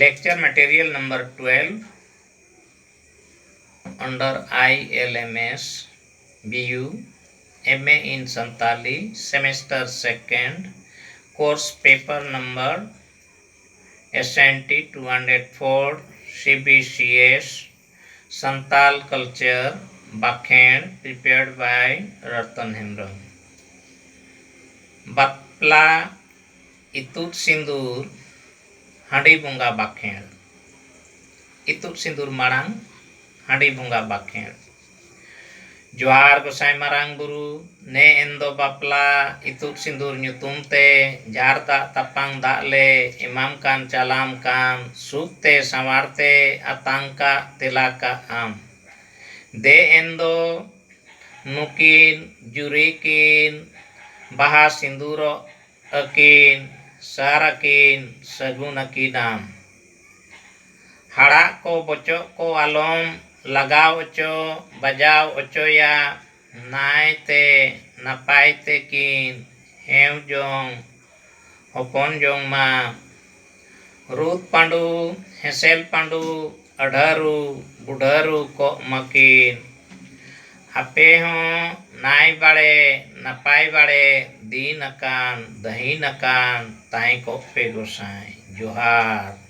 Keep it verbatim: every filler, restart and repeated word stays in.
Lecture material number twelve under I L M S B U, M A in Santali, semester second, course paper number S N T two hundred four, C B C S, Santal Culture, ᱵᱟᱠᱷᱮᱬ, prepared by Ratan Hembrom. ᱵᱟᱯᱞᱟ ᱤᱛᱩᱫ ᱥᱤᱸᱫᱩᱨ, ᱦᱟᱺᱰᱤ ᱵᱚᱸᱜᱟ ᱵᱟᱠᱷᱮᱬ᱾ ᱤᱛᱩᱫ ᱥᱤᱸᱫᱩᱨ ᱢᱟᱲᱟᱝ ᱦᱟᱺᱰᱤ ᱵᱚᱸᱜᱟ ᱵᱟᱠᱷᱮᱬ᱾ ᱡᱚᱦᱟᱨ ᱜᱚᱸᱥᱟᱭ ᱢᱟᱨᱟᱝ ᱵᱩᱨᱩ, ᱱᱮ ᱮᱱ ᱫᱚ ᱵᱟᱯᱞᱟ ᱤᱛᱩᱫ ᱥᱤᱸᱫᱩᱨ ᱧᱩᱛᱩᱢ ᱛᱮ, ᱡᱟᱨ ᱫᱟᱜ ᱛᱟᱯᱟᱝ ᱫᱟᱜ ᱞᱮ ᱮᱢᱟᱢ ᱠᱟᱱ ᱪᱟᱞᱟᱢ ᱠᱟᱱ, ᱥᱩᱠ ᱛᱮ ᱥᱟᱶᱟᱨ ᱛᱮ ᱟᱛᱟᱝ ᱠᱟᱜ ᱛᱮᱞᱟ ᱠᱟᱜ ᱟᱢ᱾ ᱫᱮ ᱮᱱ ᱫᱚ ᱱᱩᱠᱤᱱ ᱡᱩᱨᱤ ᱠᱤᱱ ᱵᱟᱦᱟ ᱥᱤᱸᱫᱩᱨᱚᱜ ᱟᱹᱠᱤᱱ, ᱥᱟᱨ ᱟᱹᱠᱤᱱ, ᱥᱟᱹᱜᱩᱱ ᱟᱹᱠᱤᱱᱟᱢ᱾ ᱦᱟᱲᱟᱜ ᱠᱚ ᱵᱚᱪᱚᱜ ᱠᱚ ᱟᱞᱚᱢ ᱞᱟᱜᱟᱣ ᱚᱪᱚ, ᱵᱟᱡᱟᱣ ᱚᱪᱚᱭᱟ, ᱱᱟᱭ ᱛᱮ ᱱᱟᱯᱟᱭ ᱛᱮᱠᱤᱱ ᱦᱮᱣ ᱡᱚᱝ, ᱦᱚᱯᱚᱱ ᱡᱚᱝ ᱢᱟ᱾ ᱨᱩᱫ ᱯᱟᱹᱰᱩ, ᱦᱮᱸᱥᱮᱞ ᱯᱟᱹᱰᱩ, ᱟᱹᱰᱷᱟᱹᱨᱩ, ᱵᱩᱰᱷᱟᱹᱨᱩ ᱠᱚᱜ ᱢᱟᱹᱠᱤᱱ᱾ ᱟᱯᱮ ᱦᱚᱸ ᱱᱟᱭ ᱵᱟᱲᱮ, ᱱᱟᱯᱟᱭ ᱵᱟᱲᱮ, ᱫᱤᱱ ᱟᱠᱟᱱ, ᱫᱟᱹᱦᱤᱱ ᱟᱠᱟᱱ ᱛᱟᱦᱮᱸ ᱠᱚᱜ ᱯᱮ ᱜᱚᱸᱥᱟᱭ᱾ ᱡᱚᱦᱟᱨ᱾